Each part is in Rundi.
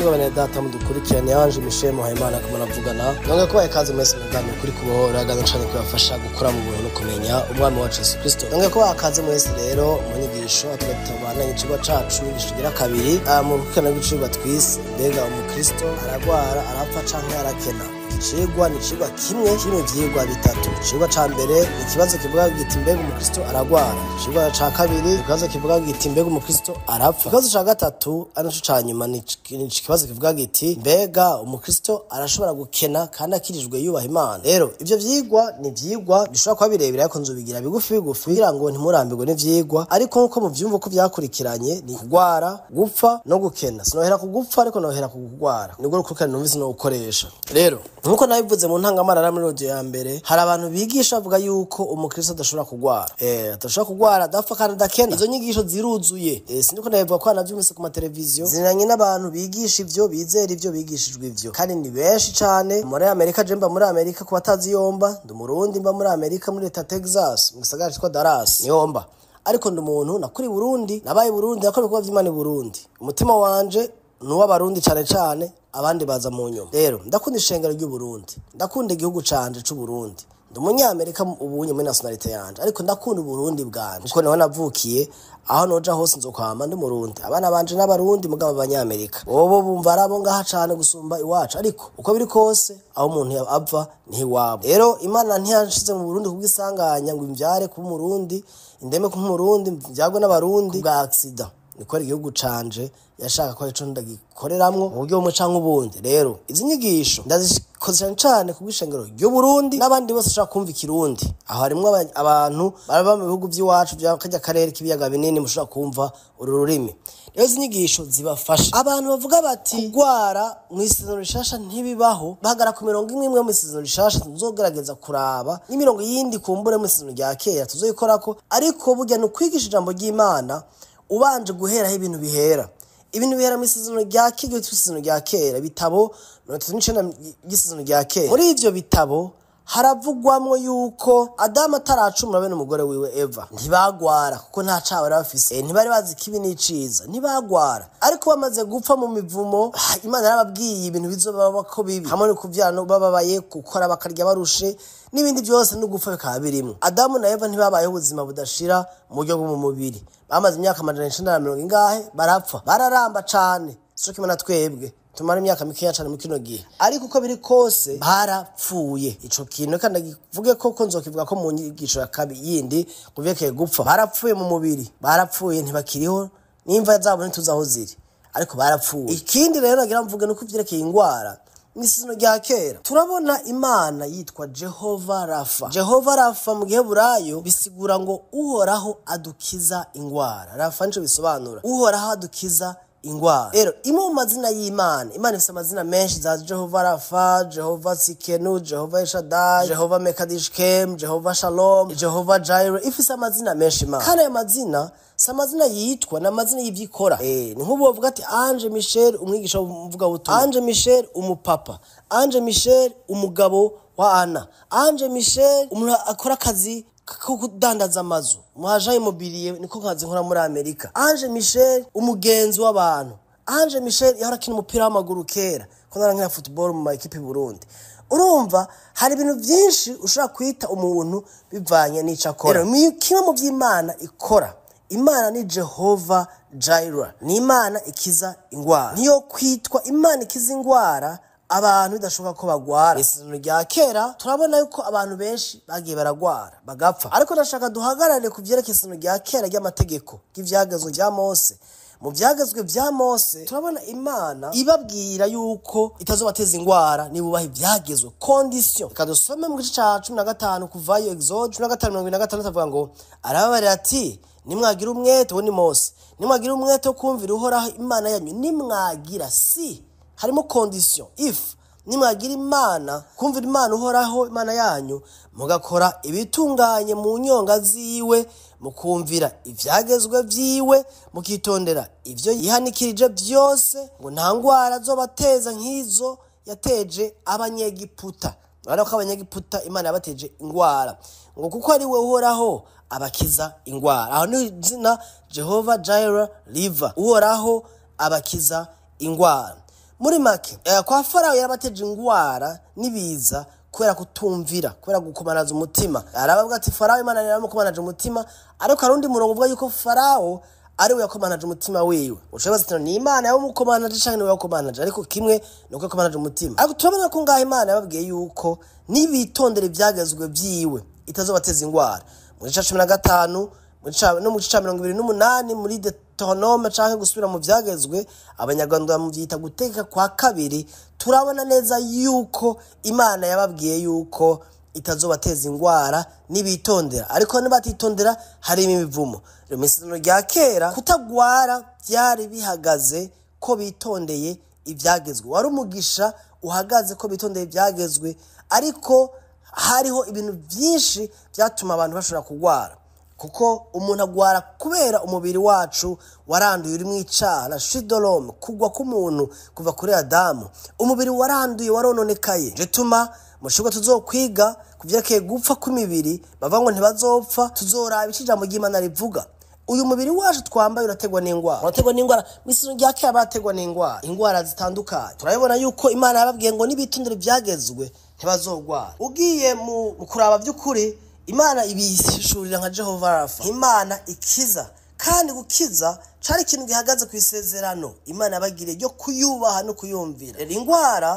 Bakundwa bene data mudukurikirane, yanje Michel Muhayimana kumwe navugana. Nonge kubaye kaze mwese mugambi kuri kubohora gana cane kubafasha gukura mu buntu no kumenya umwami wacu Yesu Kristo. Nonge kubaye kaze mwese rero mu nyigisho tugatubana icigwa cacu inyigisho igira kabiri mu rukurikirane rw'icigwa twise mbega umukristo aragwara arapfa canke arakena. Icigwa ni icigwa kimwe kiri mu vyigwa bitatu. Icigwa ca mbere ni ikibazo kivuga giti mbega umukristo aragwara. Icigwa ca kabiri ikibazo kivuga giti mbega umukristo arapfa. Ikibazo ca gatatu ari naco ca nyuma ni ikibazo kivuga giti mbega umukristo arashobora gukena kandi akirijwe yubaha Imana. Rero ivyo vyigwa ni vyigwa bishobora kuba birebire ariko nzobigira bigufi bigufi kugira ngo ntimurambirwe n'ivyigwa, ariko nkuko muvyumva ko vyakurikiranye ni kugwara, gupfa no gukena. Sinohera ku gupfa ariko nohera ku kugwara. Nibwo rukurikirane numvise no gukoresha. Rero nkuko nabivuze mu ntangamarara muri audio ya mbere, hari abantu bigisha bavuga yuko umukristo adashobora kugwara. Adashobora kugwara, adapfa kandi adakena. Izo nyigisho ziruzuye. Siniko nabivuga ko navyumvise ku mateleviziyo. Zinanye n'abantu bigisha ivyo, bizera ivyo, bigishijwe ivyo. Kandi ni benshi cane. Muri Amerika, je mba muri Amerika ku batazi yomba, ndi Umurundi mba muri Amerika muri leta Texas, mu gisagara citwa Dallas. Niho mba. Ariko ndi umuntu nakuri Burundi, nabaye Burundi, nakora ibikorwa vy'Imana i Burundi. Umutima wanje nuw'abarundi cane cane, abandi baza mu nyuma. Rero ndakunda ishengero ry'u Burundi, ndakunda igihugu canje c'u Burundi. Ndi umunyamerika ubunye muri nationalité yanje, ariko ndakunda Uburundi bwanje kuko niho navukiye. Aho noja hose nzokwama ndi Murundi. Abana banje n'abarundi mugabo abanyamerika bobo bumva ari abo ngaha cane gusumba iwacu, ariko uko biri kose aho umuntu ava niho iwabo. Rero Imana ntiyanshize mu Burundi kubwisanganya ngo imvyare kuba Umurundi, indeme kuba Umurundi, mvyagwe n'abarundi bwa accident. Niko igihugu canje yashaka ko ico ndagikoreramwo mu buryo bumwe canke ubundi. Rero izi nyigisho ndazikoze cane cane ku bw'ishengero ry'u Burundi n'abandi bose bashaka kumva ikirundi. Aho harimwo abantu baba mu bihugu vy'iwacu vya karya karere k'ibiyaga binini mushobora kumva uru rurimi. Rero izi nyigisho zibafasha. Abantu bavuga bati kugwara mw'isezerano rishasha ntibibaho, bahagara ku mirongo imwe imwe mw'isezerano rishasha tuzogerageza kuraba n'imirongo yindi kumbure mw'isezerano rya kera tuzoyikorako, ariko burya ni ukwigisha ijambo ry'Imana ubanje guheraho ibintu bihera. Ibintu bihera mw'isezerano rya kera, mw'isezerano rya kera, ibitabo 39 by'isezerano rya kera. Muri ivyo bitabo haravugwamwo yuko Adamu ataracumura bene umugore wiwe Eva ntibagwara kuko nta caha bari bafise, ntibari bazi ikibi n'iciza, ntibagwara. Ariko bamaze gupfa mu mivumo, Imana yarababwiye ibintu bizobabako bibi, hamwe no kuvyara bababaye, gukora bakarya barushe n'ibindi byose no gupfa bikaba birimwo. Adamu na Eva ntibabayeho ubuzima budashira mu buryo bwo mu mubiri, bamaze imyaka 990 ingahe barapfa, bararamba cane. Sico kimwe na twebwe tumara imyaka mikeya cane mu kino gihe, ariko uko biri kose barapfuye. Ico kintu kandi ndakivuge koko nzokivuga ko mu nyigisho ya kabiri yindi kuvyerekeye gupfa, barapfuye mu mubiri, barapfuye ntibakiriho, n'imva zabo ntituzi aho ziri, ariko barapfuye. Ikindi rero nagira mvuge nuko ivyerekeye ingwara mw'isezerano rya kera turabona Imana yitwa Jehova Rafa. Jehova Rafa mu Giheburayo bisigura ngo Uhoraho adukiza ingwara. Rafa nico bisobanura, Uhoraho adukiza ingwara. Rero imwe mu mazina y'Imana, Imana ifise amazina menshi za Jehova Rafa, Jehova Sikenu, Jehova Eshadai, Jehova Mekadishkem, Jehova Shalom, Jehova Jireh. Ifise amazina menshi Imana. Kandi ayo mazina si amazina yitwa, ni amazina y'ivyikora. Ni nk'ubu bavuga ati Ange Michel umwigisha w'umuvugabutumwa, Ange Michel umupapa, Ange Michel umugabo wa Anna, Ange Michel umuntu akora akazi ko kudandaza amazu, umuhaja immobilier, niko kazi nkora muri Amerika, Ange Michel umugenzi w'abantu, Ange Michel yahora akina umupira w'amaguru kera, ko narankina football mu ma equipe Burundi. Urumva hari ibintu vyinshi ushobora kwita umuntu bivanye n'ico akora. Rero kimwe mu vy'Imana ikora, Imana ni Jehova Jireh, ni Imana ikiza ingwara. Niyo kwitwa Imana ikiza ingwara abantu bidashoboka ko bagwara. Isezerano rya kera turabona yuko abantu benshi bagiye baragwara bagapfa, ariko ndashaka duhagarare ku vyerekeye isezerano rya kera ry'amategeko ry'ivyagezwe vya Mose. Mu vyagezwe vya Mose turabona Imana ibabwira yuko itazobateza ingwara nibubaha ivyagezwe, condition. Reka dusome mu gice ca 15 kuvayo, Exode 15:26 avuga ngo arababarira ati nimwagira umwete, uwo ni Mose, nimwagira umwete wo kumvira Uhoraho Imana yanyu, nimwagira si harimo condition if nimwagira Imana kumvira Imana Uhoraho Imana yanyu, mugakora ibitunganye mu nyonga ziwe, mukumvira ivyagezwe vyiwe, mukitondera ivyo yihanikirije vyose, ngo nta ngwara zobateza nk'izo yateje abanyegiputa. Urabona ko abanyegiputa Imana yabateje ingwara, ngo kuko ari we Uhoraho abakiza ingwara. Aho ni izina Jehova Jireh riva, Uhoraho abakiza ingwara. Muri make, kwa Farawo yarabateje ingwara n'ibiza kubera kutumvira, kubera gukomanaza umutima. Arabavuga ati Farawo Imana yaramukomanaje umutima, ariko hari undi murongo uvuga yuko Farawo ari we yakomanaje umutima wiwe. Ushobora kubaza ni Imana yamukomanaje canke niwe yakomanaje, ariko kimwe nuko yakomanaje umutima. Ariko turabona ko ngaho Imana yababwiye yuko nibitondera ivyagezwe vyiwe itazobateza ingwara. Mu gice 15 no mu gice 28 muri Deuteronome canke gusubira mu vyagezwe, Abanyarwanda bamuvyita guteka kwa kabiri, turabona neza yuko Imana yababwiye yuko itazobateza ingwara nibitondera, ariko nibatitondera hari imivumo. Rero mu isezerano rya kera kutagwara byari bihagaze ko bitondeye ivyagezwe, wari umugisha uhagaze ko bitondeye ivyagezwe, ariko hariho ibintu byinshi byatuma abantu bashobora kugwara, kuko umuntu agwara kubera umubiri wacu waranduye uri mwicara shidolome, kugwa k'umuntu kuva kuri Adamu, umubiri waranduye warononekaye. Bituma mu kigo tuzokwiga kuvyerekeye gupfa kw'imibiri, bavuga ngo ntibazopfa, tuzoraba ico ijambo ry'Imana rivuga. Uyu mubiri wacu twambaye urategwa n'ingwara, urategwa n'ingwara. Mu isezerano rya kera barategwa n'ingwara, ingwara zitandukanye. Turabibona yuko Imana yababwiye ngo nibitondere ivyagezwe ntibazogwara. Ugiye mu kuraba vy'ukuri, Imana ibishurira nka Jehova Rafa, Imana ikiza. Kandi gukiza cari ikintu gihagaze ku isezerano Imana yabagiriye ryo kuyubaha no kuyumvira. Rero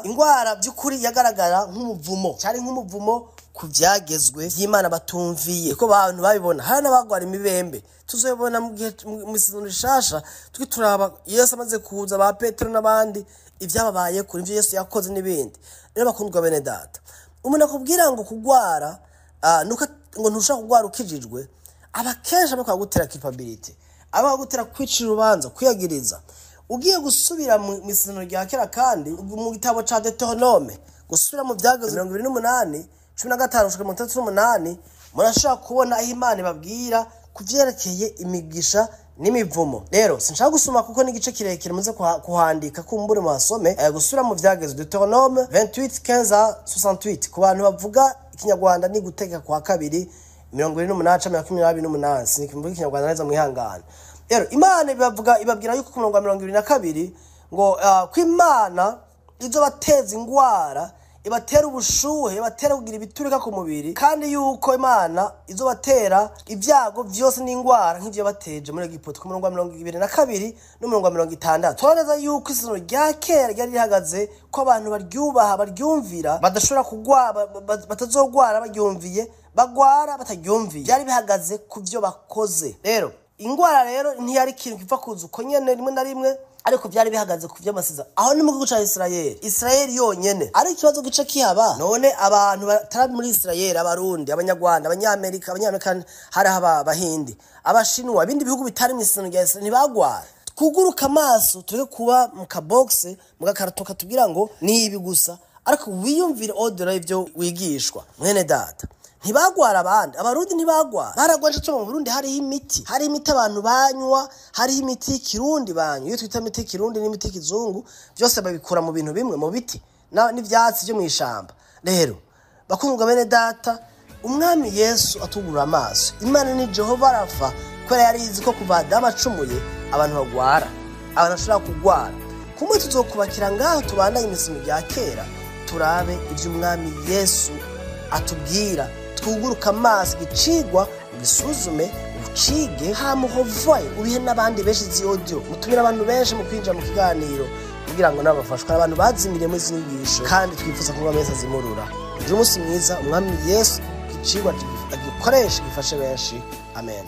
ingwara by'ukuri yagaragara nk'umuvumo, cari nk'umuvumo ku vyagezwe vy'Imana batumviye, ko abantu babibona. Hari n'abagwara imibembe, tuzobona mu gihe mu isezerano rishasha twituraba Yesu amaze kuza, ba Petero n'abandi ivyababaye kuri ivyo Yesu yakoze n'ibindi. Rero bakundwa bene data, umuntu akubwira ngo kugwara nuko ngo ntushaka kugwara ukijijwe, abakenshi bakagutera capability, abagutera kwicira urubanza, kwiyagiriza. Ugiye gusubira mu isezerano rya kera kandi mu gitabo ca Deuteronome, gusubira mu vyagezwe 28 15-38, murashobora kubona aho Imana ibabwira kuvyerekeye imigisha n'imivumo. Rero sinshaka gusoma kuko ni igice kirekire, muze kuhandika kumbure muhasome. Gusubira mu vyagezwe Deuteronome 28:15-68, ku bantu bavuga ikinyarwanda ni guteka kwa kabiri 28:28, sinikimvuga ikinyarwanda neza mwihangane. Rero Imana ibabwira yuko ku murongo wa 22 ngo ko Imana izobateza ingwara, ibatera ubushuhe, ibatera kugira ibiturika ku mubiri, kandi yuko Imana izobatera ibyago vyose n'ingwara nk'ivyo bateje muri Egiputa. Ku murongo wa 22 n'umurongo wa 60 turabona yuko isezerano rya kera ryari rihagaze ko abantu baryubaha, baryumvira, badashobora kugwara, batazogwara baryumviye, bagwara bataryumviye. Byari bihagaze ku vyo bakoze. Rero ingwara rero ntiyari ikintu kiva kuza uko nyene rimwe na rimwe, ariko byari bihagaze ku vy'amasezerano. Aho ni mu gihugu ca Israel, Israel yonyene. Ari ikibazo gice kihaba none abantu batari muri Israel, Abarundi, Abanyarwanda, Abanyamerika, hari Abahindi, Abashinwa, ibindi bihugu bitari mu isezerano rya Israel ntibagwara. Kuguruka amaso tureke kuba mu kaboxe, mu gakarato katubwira ngo ni ibi gusa, ariko wiyumvire odora ivyo wigishwa. Mwene data, ntibagwara abandi, Abarundi ntibagwara, baragwaje. Cyo mu Burundi hariho imiti, hari imiti abantu banywa, hariho imiti y'ikirundi banywa. Iyo twita imiti y'ikirundi n'imiti y'ikizungu byose babikura mu bintu bimwe, mu biti n'ivyatsi byo mw'ishamba. Rero bakundwa bene data, Umwami Yesu atugura amaso. Imana ni Jehova Rafa, kubera yari izi ko kuva Adamu acumuye abantu bagwara, abantu bashobora kugwara. Kumwe tuzokubakira ngaho tubandanye imisimo rya kera, turabe ivyo Umwami Yesu atubwira, twuguruka amaso, igicigwa ugisuzume, ucige, hamuhovoye ubihe n'abandi benshi izi audio, mutumire abantu benshi mu kwinjira mu kiganiro kugira ngo nabafashwe. Abantu bazimiriye muri izi nyigisho kandi twifuza kuba meza zimurura. Ugira umunsi mwiza. Umwami Yesu igicigwa agikoreshe gifashe benshi. Amen.